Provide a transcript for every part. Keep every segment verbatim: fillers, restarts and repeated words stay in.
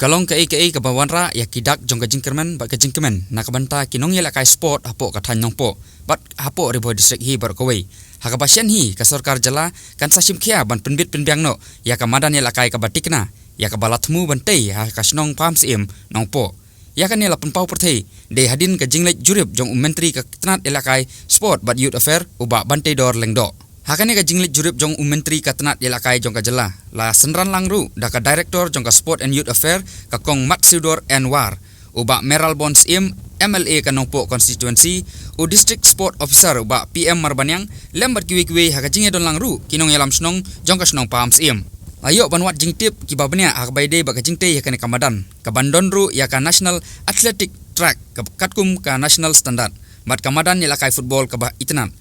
Ka long kaei kaei kaba wanrah ïa ki dak jong ka jingkyrmen bad ka jingkmen na ka bynta ki nongïalehkai sport hapoh ka thaiñ Nongpoh bad hapoh Ri Bhoi District hi baroh kawei. Ha kaba shen hi ka sorkar jylla kan sa shim khia ban pynbit pynbiang noh ïa ka madan ïalehkai kaba thikna, ïa kaba la thmu ban tei ha ka shnong Pahamsyiem Nongpoh. Ïa kane la pynpaw pyrthei dei hadien ka jingleit jurip jong u Myntri ka tnat ïalehkai Sport bad Youth Affair, u Bah Banteidor Lyngdoh. Ha kane ka jingleit jurip jong u Myntri ka tnat ïalehkai jong ka jylla, la synran lang ruh da ka Director jong ka Sport and Youth Affair, ka Kong Matsiewdor N War, u Bah Mayralborn Syiem, M L A ka Nongpoh Constituency, u District Sport Officer u Bah P M Marbaniang, lem bad kiwei kiwei. Ha ka jingïadon lang ruh ki nongïalam shnong jong ka shnong Pahamsyiem, la ïoh ban wad jingtip kiba bniah ha kaba ïadei bad ka jingtei ïa kane ka madan, kaban don ruh ïa ka National Athletic Track, ka katkum ka National Standard, bad ka madan ïalehkai football kaba itynnad,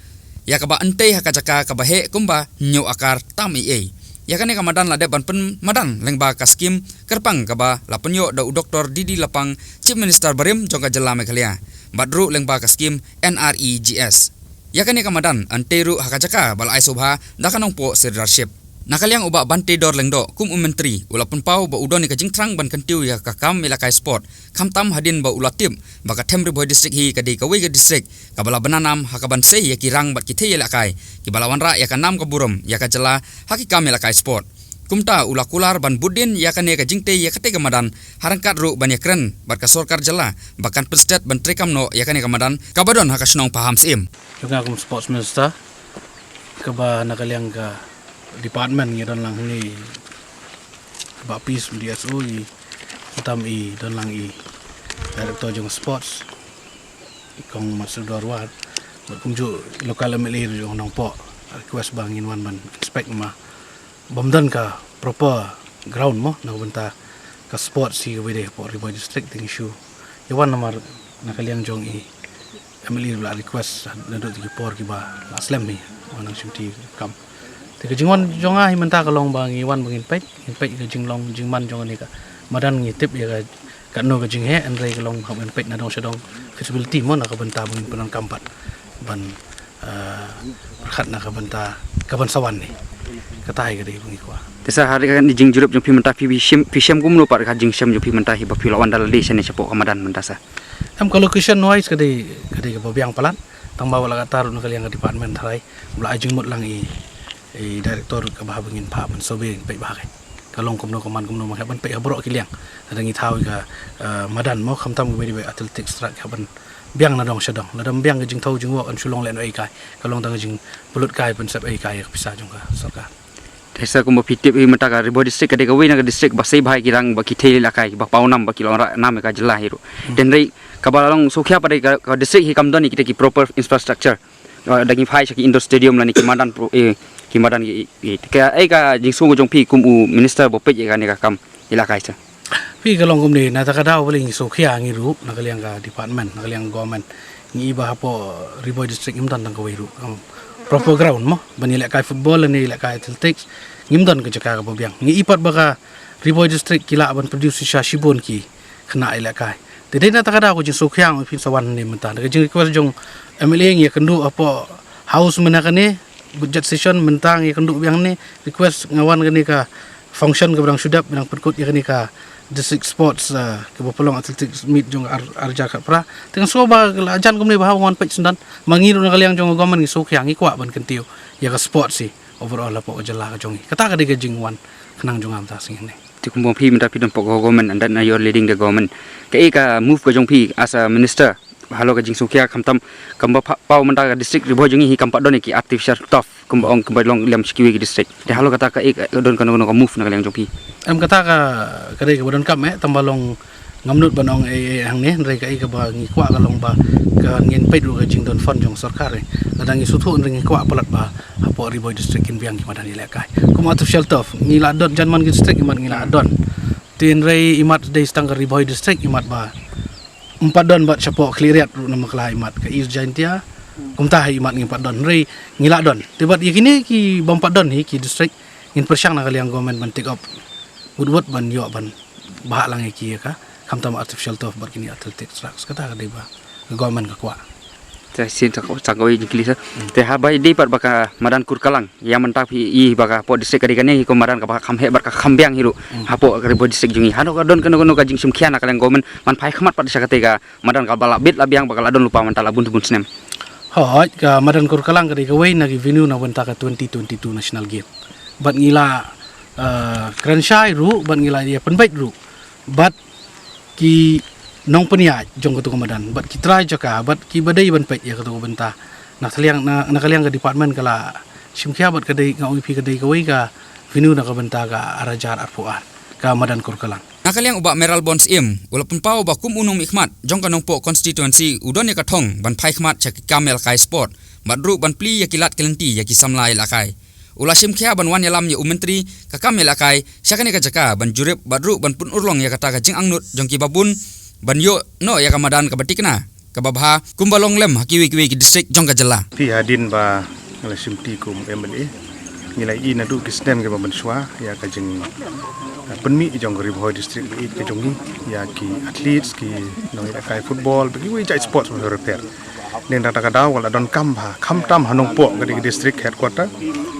ïa kaba yn tei ha ka jaka kaba heh kumba hynñiew akar tam eiei. Ïa kane ka madan la dep ban pynmadan lyngba ka skim kyrpang kaba la pynïoh da u Doktor D D Lapang, Chief Minister barim jong ka jylla Meghalaya, bad ruh lyngba ka skim N R E G S. Ïa kane ka madan yn tei ruh ha ka jaka ba la ai sngewbha da ka Nongpoh Sirdarship. Na ka liang u Bah Banteidor Lyngdoh kum u Myntri, u la pynpaw ba u don ïa ka jingthrang ban kyntiew ïa ka kam ïalehkai sport, khamtam hadien ba u la tip ba ka Them Ri Bhoi District hi ka dei kawei ka district kaba la bna nam ha kaban sei ïa ki rang bad ki thei ïalehkai kiba la wanrah ïa ka nam ka burom ïa ka jylla ha ki kam ïalehkai sport. Kumta u la kular ban bud dien ïa kane ka jingtei ïa katei ka madan, ha ryngkat ruh ban ïakren bad ka sorkar jylla ba kan pynstet ban treikam noh ïa kane ka madan kaba don ha ka shnong Pahamsyiem. Jong nga kum Sports Minister, kaba na ka liang ka department ngi don lang hangne, kaba P S D S O i, khamtam i don lang i Director jong Sports, i Kong Matsiewdor N War, bad kumjuh local M L A jong Nongpoh, request ba ngin wan ban inspect namar bym don ka proper ground mo na ka bynta ka sports hi kaba dei hapoh Ri Bhoi District. Te ngi shu ïa wan namar na ka liang jong i M L A ba la request naduh ki por kiba la slem hi, wan nang shim ti kam. Te ka jingwan jong nga hi mynta ka long ba ngi wan ba ngin peit, ngin peit ka jinglong jingman jong kane ka madan. Ngi tip ïa ka katno ka jingheh, hynrei ka long hap ban peit na dong sha dong feasibility mo na ka bynta ba ngin pyndonkam pat ban, eh, pyrkhat na ka bynta kaban sa wan ne. Kata hi ka dei ba ngi kwah. Te sir, ha kane ka jingjurip jong phi mynta phi shem, phi shem kumno pat ka jingshem jong phi mynta hi ba phi la wan da lade shane shapoh ka madan mynta sir? Em, ka location wise ka dei, ka dei kaba biang palat, tang ba wat la katta ruh na ka liang ka department tharai ba la ai jingmut lang i, i director kaba hap ban ngin phah ban survey peit ba ha ka ka long kumno ka man kumno, ma ka ban peit ha baroh ki liang. Lada ngi thaw ïa ka, eh, madan mo, khamtam kaba dei ba athletics track, ka ban biang na dong sha dong. Lada ym biang ka jingthaw jingwok, yn shu long lehnoh ei kai, ka long tang ka jingpynlut kai, pynsep ei kai ïa ka pisa jong ka sorkar. Te sir, kumba phi tip hi mynta ka Ri Bhoi District ka dei kawei na ka district ba sei bha ïa ki rang bad ki thei ïalehkai ba paw nam bad ki la wanrah nam ïa ka jylla hi ruh. Hmm. Te hynrei kaba la long sngewkhia pat dei ka, ka district hi kam don ïa kita ki proper infrastructure. Eh, da ngi phai sha ki indoor stadium lane ki madan pro, eh, ki madan ki, eh, ka, eh, ka jingsngew jong phi kum u minister ba peit ïa kane ka kam ïalehkai sir? Phi, ka long kumne, na kata ka daw balei ngi sngewkhia ngi ruh na ka liang ka department, na ka liang government. Ngi i ba hapoh Ri Bhoi District ngim don tang kawei ruh, um, proper ground mo ban ïalehkai football lane ïalehkai athletics. Ngim don ka jaka kaba biang. Ngi i pat ba ka Ri Bhoi District ki lah ban produce shisha shibun ki khynnah ïalehkai. Te dei na kata ka daw ka jingsngewkhia ngi phin sa wan hangne mynta. Da ka jingrequest jong MLA ngi ïakynduh hapoh House mynne kane, budget session mynta ngi ïakynduh biang hangne, request nga wan kane ka function kaba dang shu dep, ba dang pynkut ïa kane ka district sports, ah, kaba pynlong athletics meet jong ar, ar hajar khatphra. Te nga sngew ba la jan kumne ba hap wan peit syndon. Ma ngi ruh na ka liang jong ka government ngi sngewkhia, ngi kwah ban kyntiew ïa ka sports hi overall hapoh ka jylla ka jong ngi. Kata ka dei ka jingwan khnang jong nga mynta sngi hangne. Te kumba phi mynta phi don hapoh ka government and then you're leading the government, kaei ka move ka jong phi as a minister halor ka jingsngewkhia, khamtam kumba pha-, paw mynta ka district Ri Bhoi jong ngi hi kam pat don ïa ki artificial turf kumba ong, kumba long lem sha kiwei ki district. Te halor kata kaei ka don kano kano ka move na ka liang jong phi? Em, kata ka, ka dei kaba donkam eh, tang ba long ngam nud ban ong ei ei hangne, hynrei kaei kaba ngi kwah ka long ba ka ngin peit ruh ka jingdon fund jong sorkar eh. Lada ngi sngewthuh hynrei ngi kwah palat ba hapoh Ri Bhoi District kin biang ki madan ïalehkai. Kum artificial turf, ngi la don, jan man ki district imat ngi la don. Te hynrei imat dei tang ka Ri Bhoi District imat ba ym pat don, bad shapoh Khliehriat ruh namar ka la imat ka East Jaintia. Kumta hi imat ngim pat don, hynrei ngi la don. Te bad ïa kine ki bym pat don hi ki district, ngin pyrshang na ka liang government ban take up wut wut ban ïoh ban bhah lang ïa ki ïa ka, khamtam artificial turf bad kine athletic tracks, kata ka dei ba ka government ka kwah. Te sien sa ko, sa ko i jingkylli sa. Te haba i dei pat ba ka madan Kurkalang, ïa mynta phi i ba ka hapoh district ka dei kane hi kum madan kaba kham heh bad ka kham biang hi ruh. Hapoh ka Ri Bhoi district jong ngi, hato ka don kano kano ka jingshim khia na ka liang government ban phai khmat pat sha kata ka madan kaba la bit la biang ba ka la don lypa mynta la bun bun snem? Hooid, ka madan Kurkalang ka dei kawei na ki venue na bynta ka twenty twenty-two National Game. Bad ngi la, eh, kren shai ruh, bad ngi la ïa pynbeit ruh bad ki nongpynïaid jong katu ka madan, bad ki trai jaka, bad kiba dei ban peit ïa katu ka bynta. Na ka liang, na, na ka liang ka department ka la shim khia bad ka dei, nga ong ïa phi, ka dei kawei ka venue na ka bynta ka ar hajar arphew ar, ka madan Kurkalang. Na ka liang u Bah Mayralborn Syiem u la pynpaw ba kum u nongmihkhmat jong ka Nongpoh constituency u don ïa ka thong ban phai khmat sha ki kam ïalehkai sport, bad ruh ban plie ïa ki lad ki lynti ïa ki samla ïalehkai. U la shim khia ban wan ïalam ïa u Myntri ka kam ïalehkai sha kane ka jaka ban jurip bad ruh ban pynurlong ïa kata ka jingangnud jong kiba bun ban ïoh noh ïa ka madan kaba thikna kaba bha kumba long lem ha kiwei kiwei ki district jong ka jylla. Phi, hadien ba nga la shim ti kum M L A, ngi la ïohi naduh ki snem kiba mynshuwa ïa ka jing, eh, pynmih jong ka Ri Bhoi district ba ïeit ka jong ngi, ïa ki athletes, ki nongïalehkai football, ba kiwei jait sports ba pher pher. Nangta ka daw ka la donkam bha, khamtam ha Nongpoh ka dei ka district headquarter,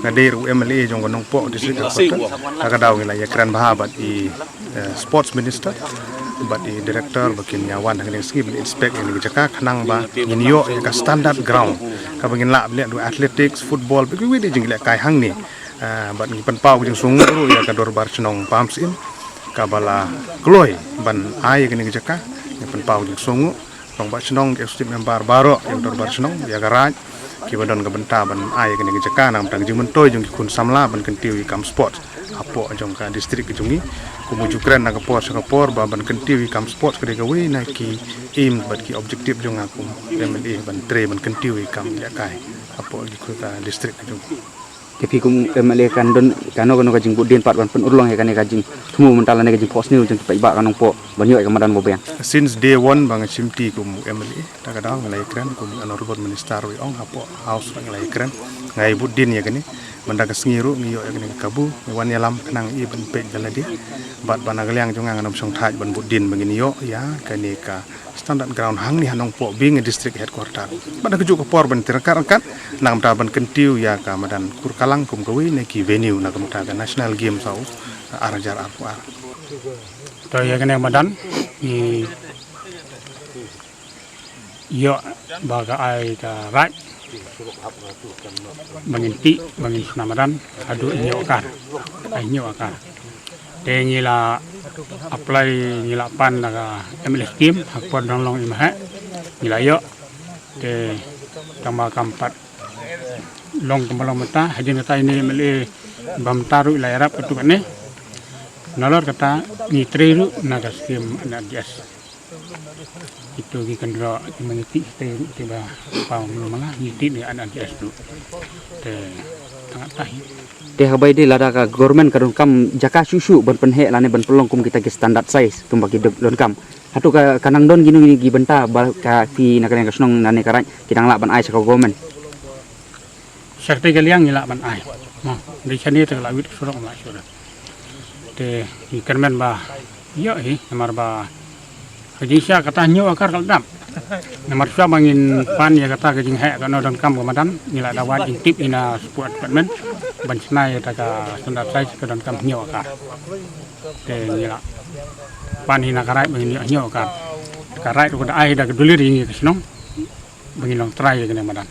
nga dei ruh u M L A jong ka Nongpoh district headquarter. Ka daw ngi la ïakren bha bad i, eh, sports minister bad i director ba kin ïa wan ha kane ka sngi ban inspect ïa kane ka jaka khnang ba ngin ïoh ïa ka standard ground kaba ngin lah ban leh athletics, football, bad kiwei de jingïalehkai hangne. Eh, bad ngi pynpaw ka jingsngewnguh ruh ïa ka Dorbar Shnong Pahamsyiem kaba la kloi ban ai ïa kane ka jaka. Ngi pynpaw ka jingsngewnguh Rangbah Shnong, ki executive member baroh, ïa ka Dorbar Shnong, ïa ka Raid, kiba don ka bynta ban ai ïa kane ka jaka, namar ka jingmyntoi jong ki khun samla ban kyntiew ïa kam sports hapoh jong ka district ka jong ngi. Kum u ju kren na ka por sha ka por ba ban kyntiew ïa kam sports ka dei kawei na ki aim bad ki objective jong nga kum M L A ban trei ban kyntiew ïa kam ïalehkai hapoh ki khun ka district ka jong ngi. Te phi kum M L A kan don kano kano ka jingbud dien pat ban pynurlong ïa kane ka jingthmu mynta lane ka jingphohsniew jong ki paidbah ka Nongpoh ban ïoh ïa ka madan ba biang? Since day one ba nga shim ti kum M L A, ta ka daw nga la ïakren, kum Honorable Minister ruh i ong, hapoh House ruh nga la ïakren, nga ïa bud dien ïa kane. Mynta ka sngi ruh ngi ïoh ïa kane ka kabu, ngi wan ïalam khnang ïa ban peit da lade. Bad ba na ka liang jong nga ngan ym shong thait ban bud dien ba ngin ïoh ïa kane ka standard ground hangne ha Nongpoh being a district headquarter. Bad ha kajuh ka por ban trei ryngkat ryngkat na ka bynta ban kyntiew ïa ka madan Kurkalang kum kawei na ki venue na ka bynta ka National Games ha u ar hajar arphew ar. To ïa kane ka madan ngi ïoh ba ka ai ka Raid ba ngin tih, ba ngin shna madan haduh hynñiew akar. Ai hynñiew akar. Te ngi la apply, ngi la pan da ka M L A scheme ha ka por dang long i Maheh. Ngi la ïoh. Te tang ba kam pat long kumba long mynta, hadien kata ine M L A ba mynta ruh i la ïarap katto katne. Nalor kata ngi trei ruh na ka scheme N R G S. Itu ki kynroh ki mangiti te ruh te ba paw mlu manga ngiti ne an an es tu. Te tang tai. Te haba ïadei lada ka government ka donkam jaka shuh shuh ban pynheh lane ban pynlong kum kita ki standard size kumba ki dok-, donkam. Hato ka, ka nang don kino kino ki bynta ba ka phi na ka liang ka shnong lane ka raid ki dang lah ban ai sha ka government? Sha kata ka liang ngi lah ban ai. Mo, dei shane te ka la wit surok la shuh. Te ngi kyrmen ba ïoh hi namar ba ka jingshisha kata hynñiew akar ka la dap. Namar shuwa ba ngin pan ïa kata ka jingheh kano donkam ka madan ngi la da wad jingtip ïa na sport department ban shna ïa kata ka standard size ka donkam hynñiew akar. Te ngi la pan hi na ka raid ba ngin ïoh hynñiew akar. Ka raid ruh ka da ai da ka dulir ïa ngi ka shnong ba ngin long trai ïa kane ka madan.